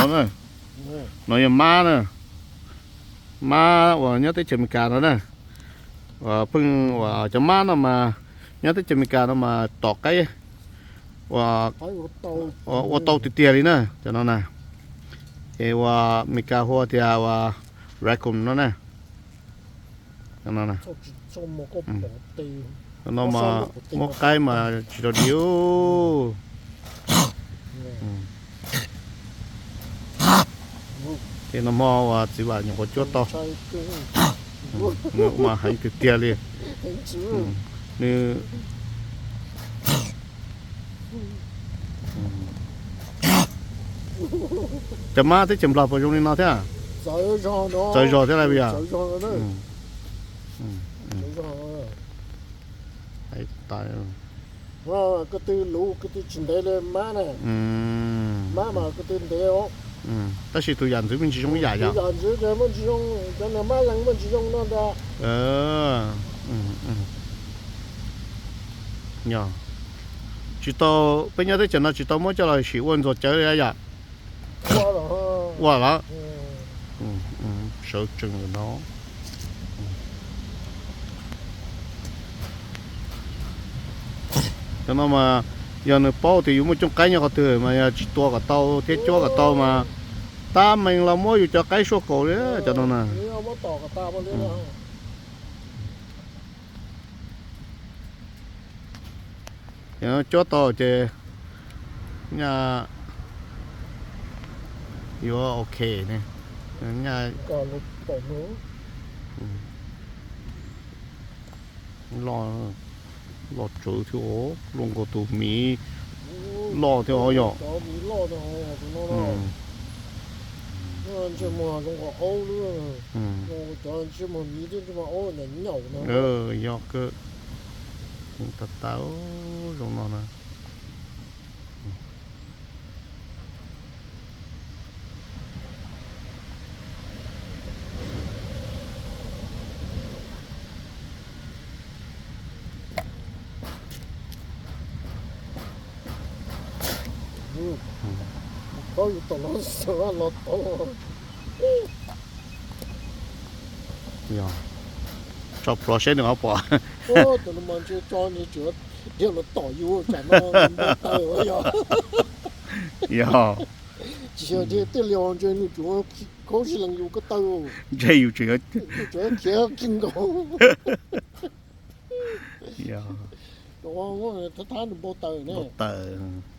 No na, no yog mab na, mab uas nyob teb chaws Amelikas no na. Uas pheej uas cov mab no mas nyob teb chaws Amelikas no mas tom qaib ua tau tiag tiag li na cov no na. Es uas Amelikas hu tias uas raccoon no na. No mas muab qaib mas tsis tau dim. Ces nag hmo uas txiv Vam nyuam qhuav cuab tau, nws mas heev tiag tiag li. Nws, cov mab teb chaws Nplog puas zoo li no thiab? Txawv zog thiab lawm yog? Ko tw luv ko tw tsis ntev li mab na. Mab mas ko tw ntev. Tab sis tus yam ntxwv me ntsis zoo ib yam yog? Tus yam ntxwv muaj ntsis zoo, cov niag mab leej muaj ntsis zoo no ntag. Yog tsis tau, peb nyob teb chaws no tsis tau muab coj los sim ua ntxuag cawv li yom? Ua los? Sawv tsees no. Cov no mas yog nws paub tias yus muaj cooj qaib nyob qhov twg mas yog tsis tua kom tau thiab cuab kom tau mas tab meeg los muab yus cov qaib suab kaus li cov no na. Yog cuab tau ces nyaj yuav ok ne. Nyaj loj, loj tsawv thiab os, luaj nkaus tus miv loj thiab os yom. Yog kawg, tag tag zoo no na. Paub yus tom no xav los tau. Yog, tso plhuav seb nws ho pom. Tus no mas ntshe tso ntshe tsuav dhia los tom yus tsam no npau taws yog. Yog. Tsis yog dhia tiaj li os, ntshe nws tsuav khaub sib lees yus ko taw. Ntshe yus tseem khiav kig nkaus. Thab thab nws npau taws ne. Npau taws.